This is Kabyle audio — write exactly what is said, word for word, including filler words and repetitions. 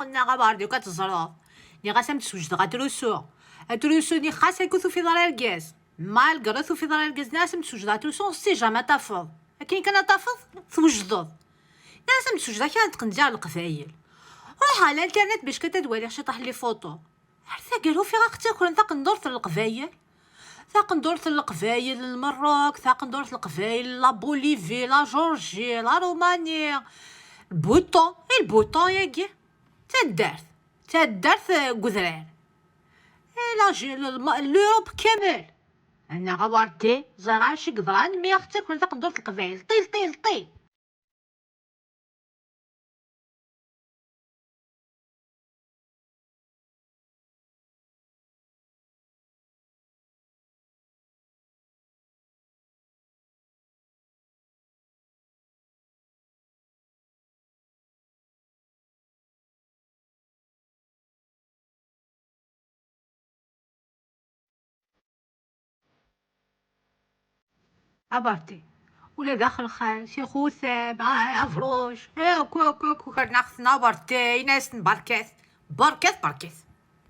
Nniɣ a Bardi, akka teẓreḍ. Nniɣ-as am d-swejdeɣ atrusu. Atrusu-nni xas akka ur tufiḍ ara argaz. Malgré tufiḍ ara argaz, nniɣ-as am d-swejdeɣ atrusu, si jamais tafeḍ. Akken kan ad tafeḍ, twejdeḍ. Nniɣ-as am d-swejdeɣ kra n tqendyar n Leqbayel. Ruḥeɣ ɣer l'internet bac kan ad waliɣ ciṭaḥ n les photos. Ar taggara ufiɣ-aɣ ttakren taqendurt n Leqbayel. Taqendurt n Leqbayel n Lmerruk, taqendurt n Leqbayel n la Bolivie, la Géorgie, la Roumanie. Lbuṭu, i lbuṭu-yagi. Taddart, taddart, eh, n udrar. Eh, la Gé-, l'Europe kamel. Annaɣ a Bardi, ẓriɣ acu i yeḍran mi aɣ-ttakren taqendurt n Leqbayel. Ṭil, ṭil, ṭil. A Bardi, ula d axelxal, tixutam, a-, abruc, akk, akk, akk, ukren-aɣ-ten a Bardi, ini-asen berkat, berkat, berkat.